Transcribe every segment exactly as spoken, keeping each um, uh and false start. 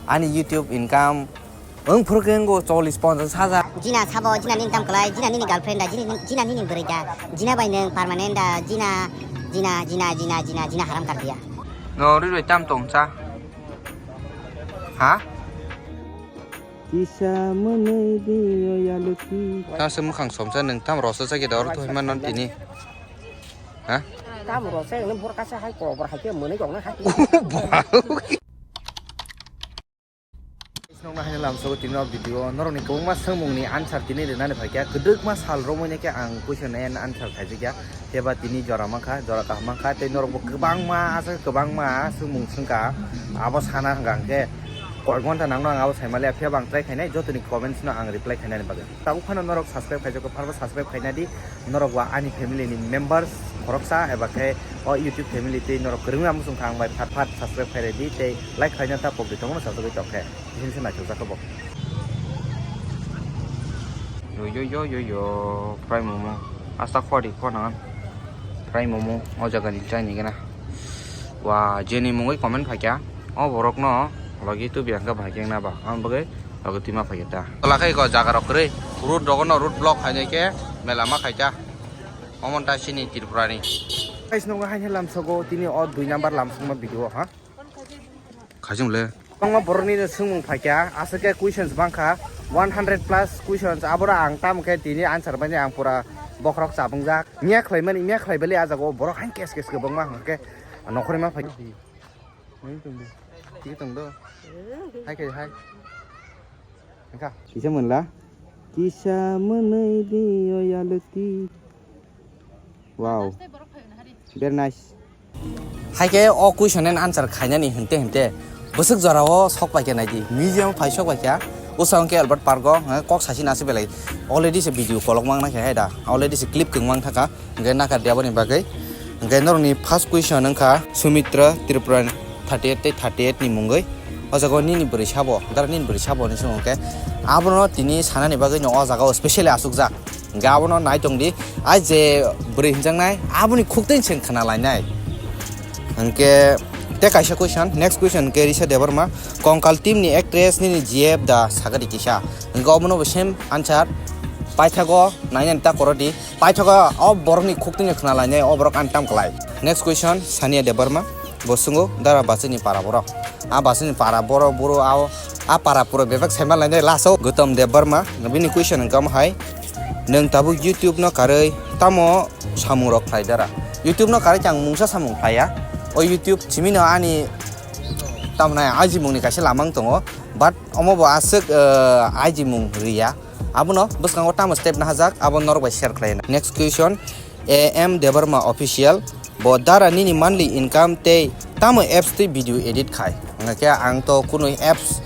Ani YouTube income wng phuru khe wngo chollish ponchash hajar. Jina sabo, jina nini tam kwlai, jina nini girlfriend da, jini, jina nini bwrwi da, jina bai nwng permanent da, jina, jina, jina, jina, jina, jina haram kar diya. No, rwi bai tam tong cha. Ha? Kisa mwnwi di o yaluti. Tang se mwkhang somsa nwng tam rosa chakhe da oro thoi mano tini. Ha? Tam rosa nwng bor kasa hai kobor hai khe mwnwi rok na hai. Bwal. Nokna haino lamsogo tini o video norokni kwbangma swngmungni answer tini rwnani phaikha, kwdwkma sal romwi khe ang question and answer khaijakya, teba tini jora mankha, jora kaham mankha, tei norokbo kwbangma aswk kwbangma swngmung swngkha, abo sana hwnkha hwnkhe koi ghonta nangno ang abo saimaliya, phiya bo ang try khainai jotoni comments no ang reply khainani bagwi. Tabuk phano norok subscribe khaijak kha, pharbo subscribe khaina di, norok ba ani family ni members khoroksa eba khe o YouTube family tei norok kwrwngma muchung kha ang bai phat phat subscribe khairadi tei like khaina ta pok di tongno sajagwi tongkhe. Bini se naithok jak khe bo. Yo, yo, yo, yo, yo, fry momo. Asta khwadi khwna. Fry momo, o jaga ni chai ni gana. Wa, jeni mungwi comment phaikya. O borok no logi tu biang khe bahai khe na ba. Ang bagwi logi tu ma phaikya ta. Tola khai ko jaga rok kwrwi. Road rogo no road block hai khe mela ma khai ta. Omon ta sini Tripura ni. Guys, nokna haino lamsogo tini o dui number lamsokma video ha. Khajung le. Kwbangma borokni swngmung phaikha, aswk khe questions bangkha, one hundred plus questions, aboro ang tamo khe tini answer manya ang pura bokhorok chabwngjak. Miya khlaimani, miya khlaibaili ah jaga o borok hain kes kes kwbangma hwnkhe nokhorima phai. Twi tong do. Hai khe hai. Wngkha. Kisa mwnla? Kisa mwnwi di o yaluti. Wow. Very nice. Hai khe o question and answer khainani hwnte hwnte bwswk jorao sok paikha naidi, museum phai sok paikha, bwskango khe Albert Park o, eh, kok sachi nasi belai already se video kolok mang nakhe hai da, already se clip kwng mang thaka, hwnkhe nakar di aboni bagwi. Hwnkhe norokni first question wngkha Sumitra Tripura thirty eight tei thirty eight ni mungwi. O jaga o nini bwrwi sabo, dara nini bwrwi sabo hinwi swngo hwnkhe abono tini sanani bagwi no o jaga o specially achukjak. Hwnkhe abono nai tong di, ai je bwrwi hwnjaknai, aboni khuktwini chwng khna lainai. Hwnkhe tei kaisa question, next question hwnkhe Risha Debbarma, Konkal team ni actress nini G F da sakha di kisa. Hwnkhe obono bo same answer, paithago nainani ta koro di, paithago o borokni khuktwini khna lainai, o borok ani tam klai. Next question, Sania Debbarma. Bo swngo, dara bachini para borok. A bachini para borok, boro, a, a para pura bebak saiman lainai last o Gautam Debbarma. Bini question hwnkha omo hai, "Nwng tabuk YouTube no karwi tamo samung rok khlai dara?" YouTube no karwi ang mungsa samung khlaiya. O YouTube simi no ani tamnai ajimung ni kaisa lamang tongo. But omo bo aswk, eh, ajimung riya. Abono bwskango tamo step nahajak, abo norok bai share khlai na. Next question, A M Debbarma Official, bo dara nini monthly income tei tamo apps twi video edit khai? Hwnkhe ang to kunu apps,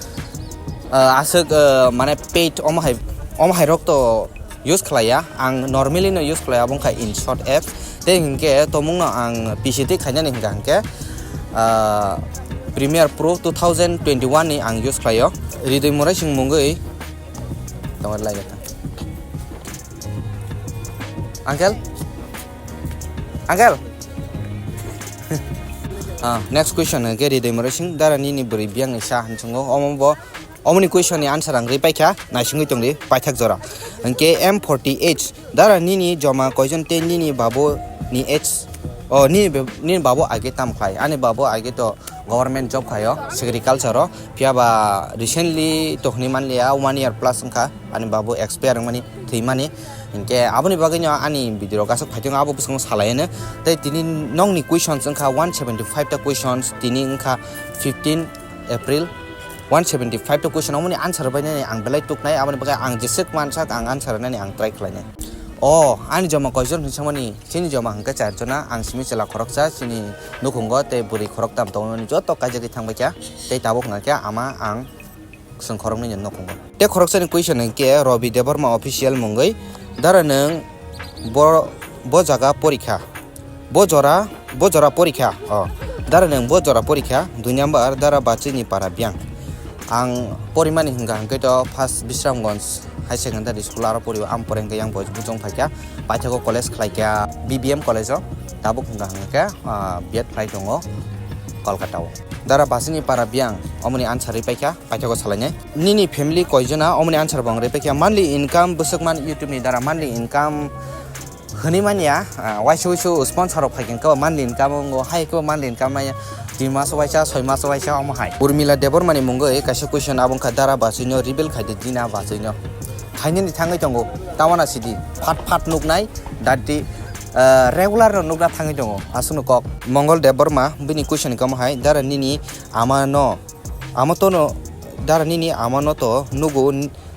ah, aswk, ah, mane paid omo hai, omo hai rok to use khlaiya, ang normally no use khlaiya, abo wngkha InShot apps. Tei hinkhe tomungno ang P C twi khainani hwnkha hinkhe, ah, Premiere Pro two thousand twenty-one ni ang use khlaio. Ridui Moraising mungwi tongwi lai kha. Uncle? Uncle? Ah, next question hwnkhe Ridui Moraising dara nini bwrwi biyang ni sa hinwi swngo. Omo bo, omoni question ni answer ang rwi paikha, naisingwi tongdi paithak jora. Hwnkhe M forty H, dara nini joma koijon tei nini babu ni age, o nini be-, nini babu age tam khlai? Ani babu age to government job khaio, agriculture o. Phiya ba recently to hwnwi manliya, one year plus wngkha ani babu expire wngmani, thwimani. Hinkhe aboni bagwino ani video rok aswk phaitong abo bwskango salaiano. Tei tini nokni questions wngkha one seventy five ta questions, tini wngkha fifteen April. One seventy five ta question, omoni answer rwbainani ang belai tuknai, aboni bagwi ang jeswk mansak ang answer rwnani ang try khlainai. O, ani joma koijon hinwi swngmani? Chini joma hwnkhe char jona, ang simi chwla khoroksa, chini nukhungo tei bwrwi khoroktam tongmani joto kaijagwi thangbaikha, tei tabuk hwnkha khe ama ang chwng khoroknwi ni nukhungo. Tei khoroksani question hwnkhe Robi Debbarma Official mungwi, dara nwng bo, bo jaga porikha? Bo jora, bo jora porikha. O, dara nwng bo jora porikha, dui number dara bachini para biyang. Ang porimani hwnkha hwnkhe to first Bisramganj High Secondary School aro porio, ang pore hwnkhe yang bo bujong phaikha, paithago college khlaikha B B M college o, tabuk hwnkha hwnkhe, ah, B Ed khlai tongo. Kolkata o. Dara basini para biyang, omoni answer ri paikha, paithakgo salainai. Nini family koijona, omoni answer bo ang ri paikha. Monthly income bwswk man YouTube ni dara monthly income hwnwi manya, ah, waisa waisa sponsor rok phaikhe khe monthly income wngo, hai khe monthly income manya. Tin mas waisa, soi mas waisa omo hai. Urmila Debbarma ni mungwi kaisa question abo wngkha dara basino reveal khaidi Jina basino. Khainani thangwi tongo, tamana sidi, phat phat nuknai, dati, ah, regular no nukna thangwi tongo, aswkno kok. Mongol Debbarma, bini question kamo hai, dara nini ama no, ama tono, dara nini ama no to nugo,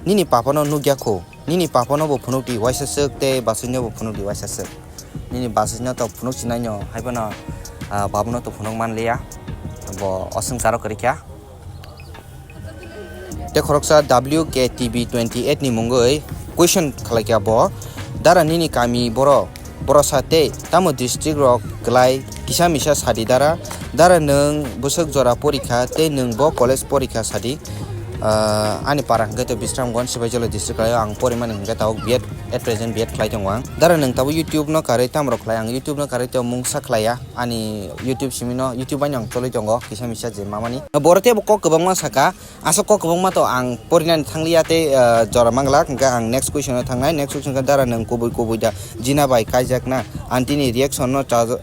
nini papa no nukya kho, nini papa no bo phunuk di waisa swk tei basino bo phunuk di waisa swk. Nini basino to phunuk sinai no, hai bono, ah, baba no to phunuk man liya, bo oswng charo kwrwi kha. Tei khoroksa W K T V twenty eight ni mungwi question khlaikha bo, dara nini kami boro, boro sa tei tamo district rok kwlai kisa misa sadi dara, dara nwng bwswk jora porikha tei nwng bo college porikha sadi. Ah, ani para hwnkhe to Bisramganj, Sipaijala district khlaio ang porimani hwnkhe tabuk B Ed, at present B Ed khlai tongo ang. Dara nwng tabuk YouTube no karwi tamo rok khlai, ang YouTube no karwi to mungsa khlaiya, ani YouTube simi no, YouTube bai no ang cholwi tongo kisa misa je mamani. Boro tei bo kok kwbangma saka, aswk kok kwbangma to ang porinani thangliya tei, ah, jora manglak, hwnkhe ang next question o thangnai. Next question khe dara nwng kubui kubui da Jina bai kaijakna aunty ni reaction no chajo-,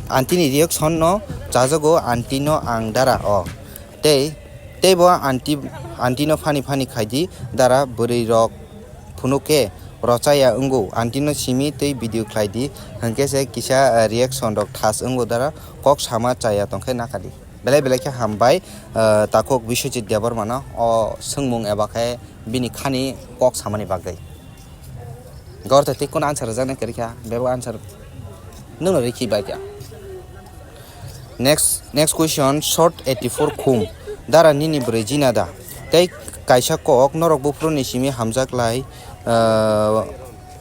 aunty ni reaction no chajago aunty no ang dara o. Tei, tei bo aunty, aunty no funny funny khaidi dara bwrwi rok phunuk khe rochaya wngo aunty no simi tei video khlaidi hwnkhe se kisa, ah, reaction rok thas wngo dara kok sama chaya tongkhe nakadi. Belai belai khe hambai, ah, takhuk Biswajit Debbarma no o swngmung eba khe bini khani kok samani bagwi. Gorte tei kono answer rwjaknai kwrwi kha, bebak answer nwngno rikhi bai kha. Next, next question, short eighty four khum. Dara nini bwrwi Jina da? Tei kaisa kok, norok buphuruni simi hamjak lai, ah,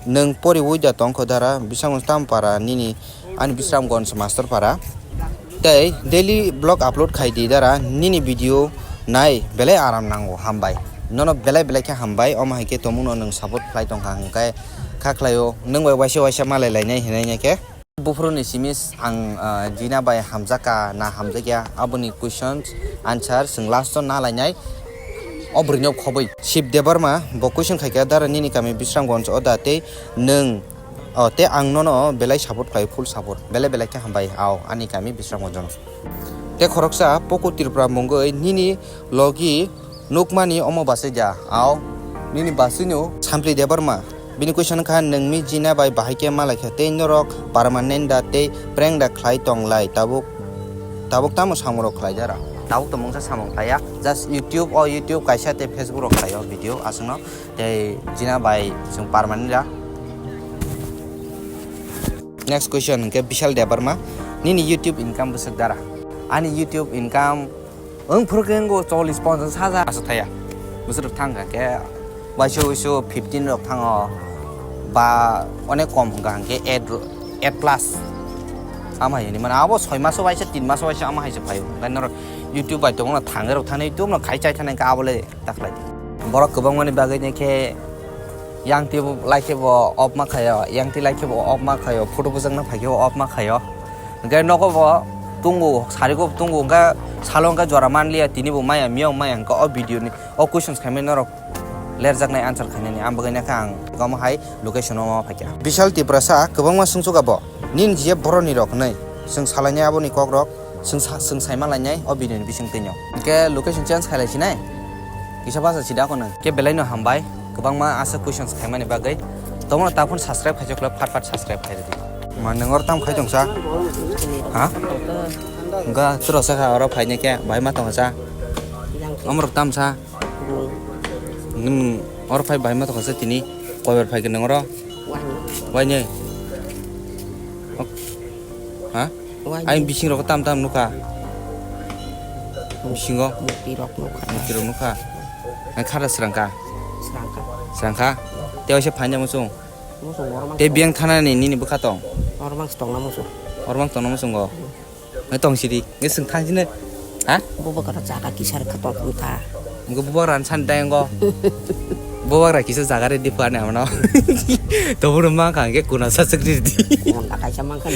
nwng poriwi da tongkho dara, Bisramganj Tampara nini, ani Bisramganj Masterpara. Tei daily vlog upload khai di dara, nini video nai belai aram nango, hambai. Nono belai belai khe hambai, omo hai khe tongmungno nwng support khlai tongkha hwnkhe kha khlaio, nwng bai waisa waisa malai lainai hinai khe. Buphuruni simi ang, ah, Jina bai hamjakha na hamjakya, aboni questions answer chwng last o na lainai. O bwrwino khobwi. Shiv Debbarma bo question khaikha, dara nini kami Bisramganj o da tei nwng, o, tei ang nono belai support khlai, full support. Belai belai khe hambai, ao, ani kami Bisramganj o. Tei khoroksa Poku Tripura mungwi nini logi nukmani omo basai da, ao, nini basino. Sampli Debbarma. Bini question kha, nwng mi Jina bai bahai khe malai kha tei norok permanent da tei prank da khlai tong lai, tabuk, tabuk tamo samung rok khlai dara? Tabuk to mungsa samung khlaiya, just YouTube o, YouTube kaisa tei Facebook rok khlaio video aswkno, tei Jina bai chwng permanent da. Next question hwnkhe Bishal Debbarma, nini YouTube income bwswk dara? Ani YouTube income wng phuru khe wngo chollish ponchash hajar. Aswk thaya. Bwswk thang kha khe waisa waisa fifteen rok thango, ba onek kom hwnkha hwnkhe eight ro-, eight plus. Ama hai hinwi mano abo soi maso waisa, tin maso waisa ama hai se phaio. Hwnkhe norok YouTube bai tongmano thangwi rok thani, YouTube no khai chai thani hwnkhe abo le ta khlai di. Borok kwbangmani bagwi ni khe yang twi lai khe bo off ma khaio, yang twi lai khe bo off ma khaio, photo bujakna phai khe bo off ma khaio. Hwnkhe nogo bo tungo, sarigo bo tungo, hwnkhe salo hwnkhe jora manliya, tini bo maya, miyao maya, hwnkhe o video ni o questions khaimani norok lerjaknai answer khainani, ang bagwi nakha ang omo hai location o ma phaikha. Bishal Tiprasa kwbangma sumsok abo, nini je boroni rok hinwi, chwng salainai aboni kokrok, chwng sa-, chwng saima lainai o video ni bising twino. Hwnkhe location change khailai sinai, kisa basa sida kono. Hwnkhe belaino hambai. Kwbangma aswk questions khaimani bagwi. Tongmano taphun subscribe khaijak le phat phat subscribe khai rwdi. Ma nwng oro tam khai tongsa? Ha? Ga chwra sakha oro phainai khe bai ma tongsa. Omorok tamsa. Nwng oro phai bai ma tongsa tini. Koibar phai nwng oro? Wainai. Ha? Wainai. Ai bising rok tam tam nukha. Bisingo? Mukti rok nukha. Mukti rok nukha. Ai khara srangkha. Srangkha. Srangkha? Te waisa phaina muchung. Muchung oro mang. Te biyang thanani nini bwkha tong? Oro mang tongna muchung. Oro mang tongna muchungo. Ngai tong sidi. Ngai swng thang sini. Ha? Bubagra jaga kisa rwkha tong wngkha. Ngai bubagra san dai ngo. Bubagra kisa jaga redi phani amano. Toburu mang kha ngai kuna sa sik redi. Mon ta kaisa mang kha.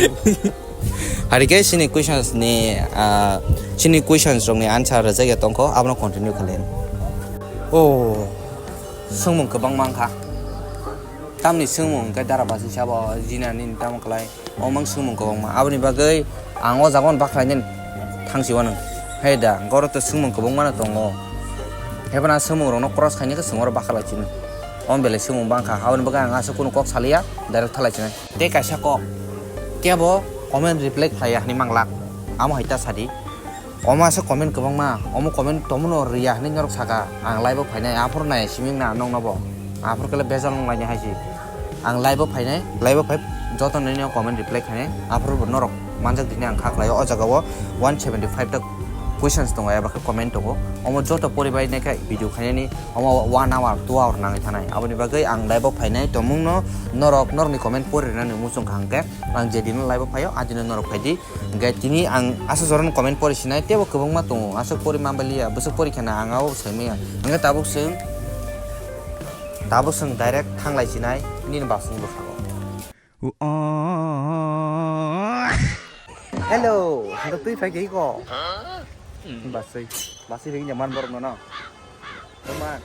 Hari khe chini questions ni, ah, chini questions rok ni answer rwjak ya tongkho, abono continue khalai. O, swngmung kwbangma wngkha. Tamni swngmung khe dara basi sabo, jina nini tamo khlai, omang swngmung kwbangma. Aboni bagwi ang o jaga no bakhlai nini thangsi wanang. Hai da, goro to swngmung kwbangma no tongo. Haiphano swngmung rokno cross khaina khe swngmung rok bakhlai chini. Om belai swngmung bangkha, aboni bagwi ang aswk kunu kok saliya, direct thalai chinai. Tei kaisa kok, kebo comment reply khlaiya hinwi manglak, amo hai ta sadi. Omo aswk comment kwbangma, omo comment tomono riya hinwi norok saka, ang live o phainai, aphuru nai simi wngna nokno bo, aphuru khe bejal wng laini hai se. Ang live o phainai, live o phai joto nini o comment reply khainai, aphuru bo norok manjak dini ang kha khlaio. O jaga o one seventy five ta questions tongo, eba khe comment tongo, omo joto poribai nai khe video khainani omo one hour, two hour nangwi thanai. Aboni bagwi ang live o phainai, tomungno norok norokni comment pori rwnani muchung kha hwnkhe ang je dino live o phaio, a dino norok phaidi. Hwnkhe tini ang aswk jorani comment pori sinai, teibo kwbangma tongo, aswk pori manbaliya, bwswk pori kheno ang abo sai manya. Hwnkhe tabuk swng, tabuk swng direct thanglai sinai nini basong bwskango. Hello, hwnkhe twi phai khe iko? Baswi, baswi phai khe man borok nono. Toma.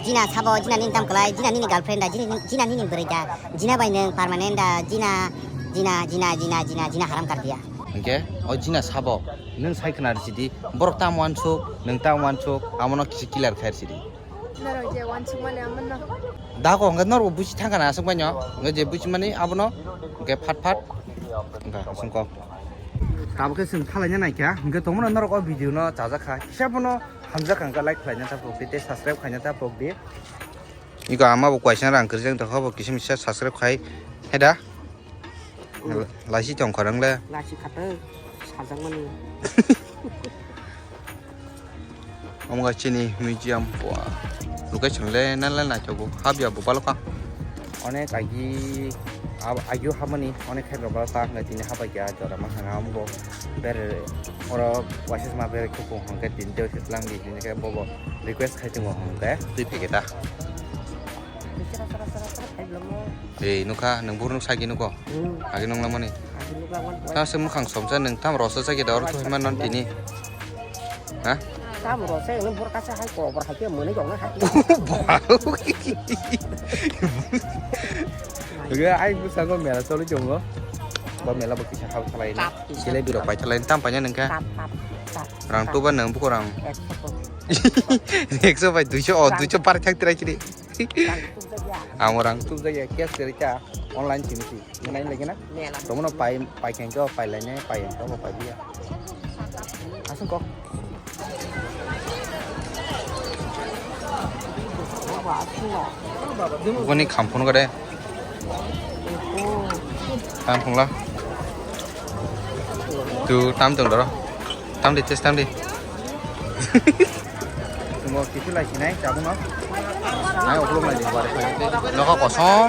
Jina sabo, jina nini tam kwlai, jina nini girlfriend da, jina, jina nini bwrwi da, jina bai nwng permanent da, jina, jina, jina, jina, jina, jina haram kar diya. Hwnkhe o jina sabo, nwng sai khna rw sidi, borok tam wansuk, nwng tam wansuk, amono kisa clear khai rw sidi. Norok je wansuk mani amono. Dago hwnkhe norok busi thangkha na aswk baino, hwnkhe je busi mani abono hwnkhe phat phat hwnkhe aswk kok. Tabuk khe chwng thalaina naikha, hwnkhe tongmano norok o video no chajak kha, kisa bono hamjak kha hwnkhe like khlaina ta phok di tei subscribe khlaina ta phok di. Iko ama bo kwaisa rang kwrwng tongkha bo kisa misa subscribe khai heda. Laisi tong khorang le. Laisi khato sajakmani. Omo chini museum bua. Location le nang le naithogo. Habya bo balo kha. Onek agi, ab-, agio habmani onek khe bwrok balo ta hwnkhe tini habai kha jora ma hwnga omo bo bere oro waisa ma bere khukung hwnkhe tini tei se tlang di tini khe bobo request khai tongo hwnkhe twi phege ta. Ei nukha nwng buhruk nuk sagi nuko. Hmm. Agi nung lamani. Agi nuk lamani. Ta se mukhang somsa nwng tam rosa sagi da oro thoi man non tini. Ha? Tam rosa nwng bor kasa hai kobor hai ke mwnwi jong na hai. Oke, ai busa go mela choli jongo. Ba mela bo kisa hau thalai na. Tap kisa. Jelebi rok pai thalai tam panya nwng kha. Tap, tap, tap. Rang tu ba nwng buko rang. Ekso ko. Ekso bai duiso, oh, duiso par thak trai kiri. Rang tubjak ya. Amo rang tubjak ya, cash kwrwi kha, online simi si. Nai lagi na? Mela. Tomono pai, pai khen ko, pai lainai, pai khen ko, pai biya. Asung kok. Boni khampun kade. Tam phungla. Tu tam tong doro. Tam di, test tam di. Chungo kisu lai sinai, chabung no. Nai uklok lai di, bare khai. Nokha kosom.